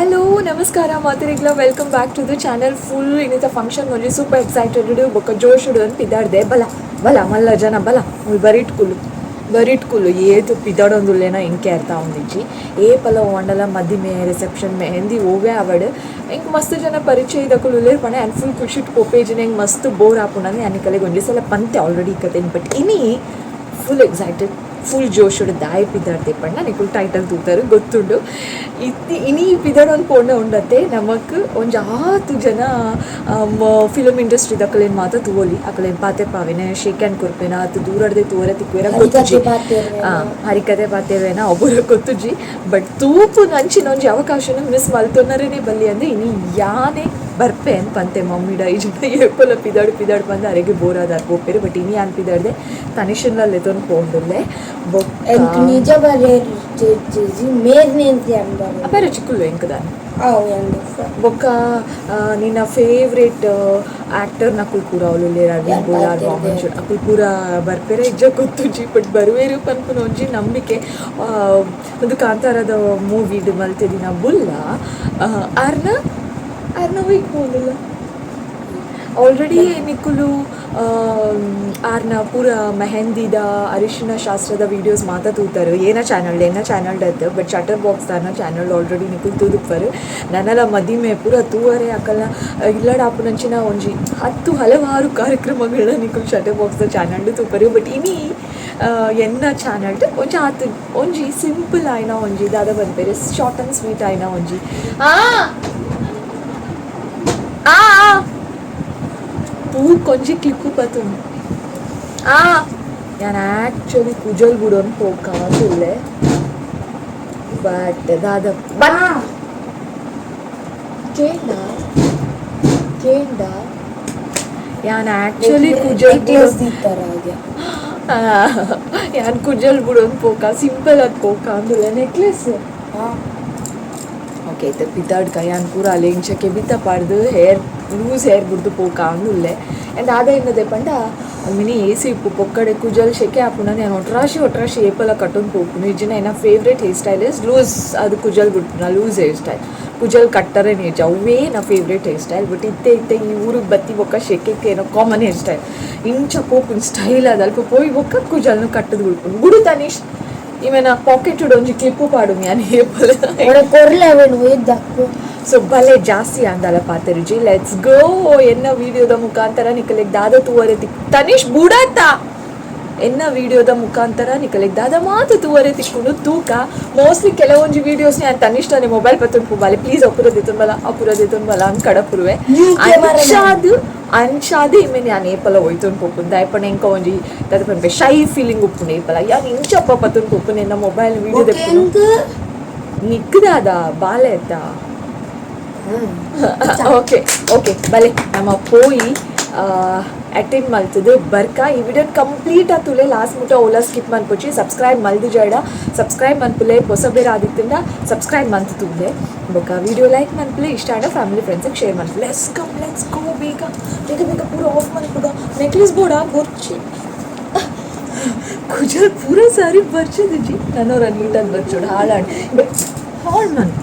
Hello, ನಮಸ್ಕಾರ ಮಾತೆರೆಗ್ಲ. Welcome back to the channel. Full ಇನ್ನಿತ function ಒಂಜಿ super excited ಬೊಕ್ಕ ಜೋಶುಡು ಅಂತ ಪಿದಾಡ್ದೆ. ಬಲ ಬಲ ಮಲ್ಲ ಜನ ಬಲ ಮುಲ್ ಬರಿಟ್ಕುಲು ಬರಿಟ್ಕುಲು. ಏತ್ ಪಿದಾಡೊಂದುಲ್ಲೇನ ಎಂಕೆ ಅರ್ಥ ಆವೊಂದಿಜ್ಜಿ. ಏಪಲ ಓಂಡಲ ಮದಿಮೆ, ರಿಸೆಪ್ಷನ್, ಮೆಹಂದಿ ಓವೇ ಆವಡ್, ಎಂಕ್ ಮಸ್ತ್ ಜನ ಪರಿಚಯದಕುಲು ಉಲ್ಲೆರ್ ಪಂಡ ಯಾನ್ ಫುಲ್ ಖುಷಿಟ್ ಪೋಪೇಜಿನ. ಎಂಕ್ ಮಸ್ತ್ ಬೋರ್ ಆಪುಂಡು. ಯಾನ್ ನಿಕಲೆಗ್ ಒಂಜಿ ಸಲ ಪಂತೆ ಆಲ್ರೆಡಿ ಕತೆನ್. ಬಟ್ ಇನಿ ಫುಲ್ ಎಕ್ಸೈಟೆಡ್, ಫುಲ್ ಜೋಶುಡು ದಾಯೆ ಪಿದಾಡ್ದೆ ಪಂಡ ನಿಕುಲು ಟೈಟಲ್ ತೂತರು, ಗೊತ್ತುಂಡು. ಇತ್ತಿ ಇನಿ ಪಿದಾಡೊಂದು ಪೋಂಡ ಉಂಡತ್ತೆ, ನಮಕ್ ಒಂಜಿ ಆತು ಜನ ಫಿಲಮ್ ಇಂಡಸ್ಟ್ರಿ ದಕಲೆನ್ ಮಾತ ತೂವೊಲಿ. ಅಕಲೆನ್ ಪಾತೆರ್ಪಾವೆನೆ, ಶೇಕ್ ಹ್ಯಾಂಡ್ ಕೊರ್ಪೇನ, ಅತ್ ದೂರಡ್ದೆ ತೂವರೆ ತಿಕ್ಕುವೆರ ಗೊತ್ತುಜಿ. ಹರಿಕತೆ ಪಾತೆರ್ವೇನ ಒಬ್ಬರ ಗೊತ್ತುಜಿ. ಬಟ್ ತೂಪುನ ಅಂಚಿನ ಒಂಜಿ ಅವಕಾಶನ ಮಿಸ್ ಮಲ್ತೊನ್ನರೇನೆ ಬಲ್ಲಿ ಅಂದ್ರೆ ಇನಿ ಯಾನೆ ಬರ್ಪೆ ಅಂತ ಪಂತೆ ಮಮ್ಮಿಡ. ಈ ಜನ ಏಪಲ ಪಿದಾಡು ಪಿದಾಡು ಬಂದು ಅರೆಗೆ ಬೋರ್ ಆದಾರ್ ಪೋಪೆರು. ಬಟ್ ಇನಿ ಯಾನ್ ಪಿದಾಡ್ದೆ ತನಿಷನ್ಲ ಲೆತೊಂದು ಪೋಂಡುಲ್ಲೆ. ಬೊಕ್ಕ ಎಂಕ್ ನಿಜ ಬರೆಯರ್ ಮೇರ್ನೇಂತಿ ಅಂಬರ. ಅಪೇರ ಚಿಕ್ಕುಲ್ಲು ಎಂಕದಾನೆ. ಅವು ಎಂದು. ಬೊಕ್ಕ ನಿನ್ನ ಫೇವ್ರೇಟ್ ಆಕ್ಟರ್ ನಕುಲ್ ಪೂರ ಅವ್ಲು ಅರವಿಂದ್ ಬೋಳಾರ್, ವಾಮನ್ ಶೆಟ್ಟಿ ಅಕುಲ್ ಪೂರ ಬರ್ಪೆರೆ ಇಜ್ಜ ಗೊತ್ತುಜಿ, ಬಟ್ ಬರುವೇರು ಪನ್ಪುನ ಒಂಜಿ ನಂಬಿಕೆ. ಒಂದು ಕಾಂತಾರದ ಮೂವಿಡ್ ಮಲ್ತೆದಿನ ಬುಲ್ಲ ಆರ್ನ ಆರ್ನ ಒಯ್ಕ್ ಪೋಂದುಲ್ಲ. ಆಲ್ರೆಡಿ ನಿಕುಲು ಆರ್ನ ಪೂರ ಮೆಹಂದಿದ, ಅರಿಶಿನ ಶಾಸ್ತ್ರದ ವೀಡಿಯೋಸ್ ಮಾತ ತೂತಾರು ಏನ ಚಾನಲ್, ಏನ ಚಾನಲ್ ಅತ್ತು. ಬಟ್ ಶಟರ್ ಬಾಕ್ಸ್ ದಾನ ಚಾನಲ್ ಆಲ್ರೆಡಿ ನಿಕುಲು ತೂದುಪ್ಪರು. ನನಲ ಮದಿಮೆ ಪೂರ ತೂವರೆ ಅಕಲ್ನ ಇಲ್ಲಡ ಆಪುನಂಚಿನ ಒಂಜಿ 10 ಹಲವಾರು ಕಾರ್ಯಕ್ರಮಗಳನ್ನ ನಿಕುಲು ಶಟರ್ ಬಾಕ್ಸ್ ದ ಚಾನಲ್ ತೂಪರು. ಬಟ್ ಇನಿ ಎನ್ನ ಚಾನಲ್ ಒಂಜಿ ಆತು ಒಂಜಿ ಸಿಂಪಲ್ ಆಯ್ನ ಒಂಜಿ ದಾದ ಪನ್ಪೆರ್, ಶಾರ್ಟ್ ಅಂಡ್ ಸ್ವೀಟ್ ಆಯ್ನ ಒಂಜಿ ಆ ಆ ಪೂ ಕೊಂಜಿ ಕ್ಲಿಕ್ಕು ಪತುಂಡು. ಆ ಯಾನ್ ಆ್ಯಕ್ಚುಲಿ ಕುಜಲ್ ಬುಡೊನ್ ಪೋಕಾಂದುಲ್ಲೆ. ಬಟ್ ದಾದ ಬಾ ಕೇಂಡ ಕೇಂಡ ಯಾನ್ ಆ್ಯಕ್ಚುಲಿ ಕುಜಲ್ ನೆಕ್ಲೆಸ್ ದಿತ್ತರ ಹಾಗೆ. ಯಾನ್ ಕುಜಲ್ ಬುಡೊನ್ ಪೋಕ, ಸಿಂಪಲ್ ಆದ್ ಪೋಕ ಅಂದುಲ್ಲೆ. ನೆಕ್ಲೆಸ್ ಓಕೆ ಇತ್ತೆ ಪಿದಾಡ್ಕ. ಯಾನ್ ಪೂರ ಅಲೆ ಇಂಚ ಕೆಬಿತ ಪಾಡ್ದು, ಹೇರ್ ಲೂಸ್ ಹೇರ್ ಬುಡ್ದು ಪೋಕ ಅಂದುಲ್ಲೆ. ಆ್ಯಂಡ್ ದಾದ ಎನ್ನದೆ ಪಂಡ ಮಿನಿ ಎ ಸಿ ಇಪ್ಪು ಪೊಕ್ಕಡೆ ಕುಜಲ್ ಶೆಕೆ ಆಪುಂಡು. ಯಾನ್ ಒಟ್ರಾಶಿ ಒಟ್ರಾಶಿ ಏಪಲ ಕಟ್ಟೊಂದು ಪೋಪುನು ಇಜ್ಜಿನ ಎನ್ನ favourite hair style is loose. ಅದು ಕುಜಲ್ ಬುಡ್ಪುನ ಲೂಸ್ ಹೇರ್ ಸ್ಟೈಲ್. ಕುಜಲ್ ಕಟ್ಟರೆ ನೇಜ ಅವೇ ನಾ ಫೇವ್ರೇಟ್ ಹೇರ್ ಸ್ಟೈಲ್. ಬಟ್ ಇತ್ತೆ ಇತ್ತೆ ಈ ಊರಿಗೆ ಬತ್ತಿ ಬೊಕ್ಕ ಶೆಕೆಕ್ಕೆ ಏನೋ ಕಾಮನ್ ಹೇರ್ ಸ್ಟೈಲ್ ಇಂಚ ಪೋಪುನ್ ಸ್ಟೈಲ್ ಅದು ಅಲ್ಪ ಪೋಯಿ ಬೊಕ್ಕ ಕುಜಲ್ನು ಕಟ್ಟದು ಬಿಡ್ಪುನು. ಗುಡು ತನಿಷ್, ಈಮೆನ ಪಾಕೆಟ್ ಒಂಜಿ ಕ್ಲಿಪ್ಪು ಪಾಡು ಯಾನ್ ಏಪಲ. ಕೊರ್ಲೆ ಅವೇನು ಒಯ್ದಕ್ಕು. ಸೊ ಭಲೆ ಜಾಸ್ತಿ ಅಂದಲ್ಲ ಪಾತೆರುಜಿ. Let's go. ಎನ್ನ ವಿಡಿಯೋದ ಮುಖಾಂತರ ನಿಕಲೆಗ್ ದಾದ ತೂವರೆ ತಿಕ್ ತನಿಷ್ ಬುಡತ್ತ. ಎನ್ನ ವಿಡಿಯೋದ ಮುಖಾಂತರ ನಿಕಲೆಗ್ ದಾದ ಮಾತು ತೂವರೆ ತಿಕ್ಕೊಂಡು ತೂಕ. ಮೋಸ್ಟ್ಲಿ ಕೆಲವೊಂಜಿ ವಿಡಿಯೋಸ್ ನಾನು ತನಿಷ್ಠನೆ ಮೊಬೈಲ್ ಪತ್ತೊಂದು ಬಾಲೆ, ಪ್ಲೀಸ್ ಅಪುರ ದಿತ್ತೊಂಬಲ, ಅಪುರ ದಿತ್ತೊಂಬಲ ಅಂದ್ ಕಡಪುರುವೆ. ಅಂಚಾದ್ ಅಂಚಾದ್ ಇಮೇನ್ ಯಾನ್ ಏಪಲ ಒಯ್ತೊಂದು ಪೋಪುನ್. ದಾಯೆಪಂಡ ಎಂಕ ಒಂಜಿ ದಾದ ಪನ್ಪೆ, ಶೈ ಫೀಲಿಂಗ್ ಉಪ್ಪುಂಡು. ಏಪಲ ಯಾನ್ ಇಂಚಪ್ಪ ಪತ್ತೊಂದು ಪೋಪುನ್ ಎನ್ನ ಮೊಬೈಲ್ ವಿಡಿಯೋ ದೆಪ್ಪುನು. ನಿಕ್ಕದಾದ ಬಾಲೆ ಅತ್ತ. ಓಕೆ ಓಕೆ, ಬಲೆ ನಮ್ಮ ಪೋಯಿ ಅಟೆಂಡ್ ಮಲ್ತದು ಬರ್ಕ. ಈ ವಿಡಿಯೋ ಕಂಪ್ಲೀಟ್ ಆತುಲೆ ಲಾಸ್ಟ್ ಮುಟ್ಟ, ಓಲಾ ಸ್ಕಿಪ್ ಮನ್ಪೊಚ್ಚಿ. ಸಬ್ಸ್ಕ್ರೈಬ್ ಮಲ್ದು ಜಾಡ ಸಬ್ಸ್ಕ್ರೈಬ್ ಮನ್ಪುಲೆ. ಪೊಸಬೇರ ಆದಿತ್ತಿಂದ ಸಬ್ಸ್ಕ್ರೈಬ್ ಮಂತ್ ತೂಲೆ. ಬೊಕ್ಕ ವಿಡಿಯೋ ಲೈಕ್ ಮನ್ಪುಲೆ. ಇಷ್ಟ ಆಂಡ ಫ್ಯಾಮಿಲಿ ಫ್ರೆಂಡ್ಸಿಗೆ share ಮನ್ಪುಲೆ. Let's come, let's go. ಬೇಗ ಬೇಗ ಬೇಗ ಪೂರ ಆಫ್ ಮನ್ಪುಗ. ನೆಕ್ಲೆಸ್ ಬೋಡ ಬೊರ್ಚಿ. ಕುಜಲ್ ಪೂರ ಸಾರಿ ಬರ್ಚದಿಜಿ. ನನ್ನೋರ ನೀಟಾಗಿ ಬರ್ಚೋಡು. ಹಾಳಾಡ್ ಹಾಳು ಮನ್ಪು.